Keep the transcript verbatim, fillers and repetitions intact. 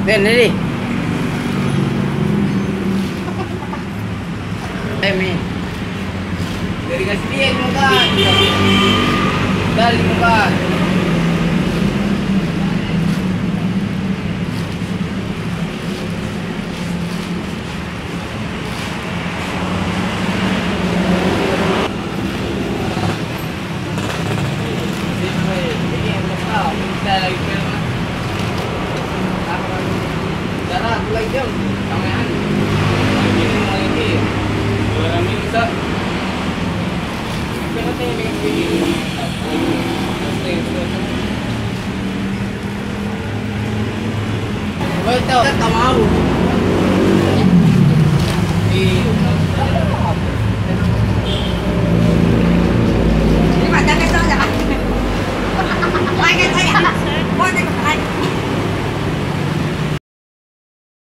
Nih, nih, nih. Eh, Mi. Dari kasih dia juga. Dari juga.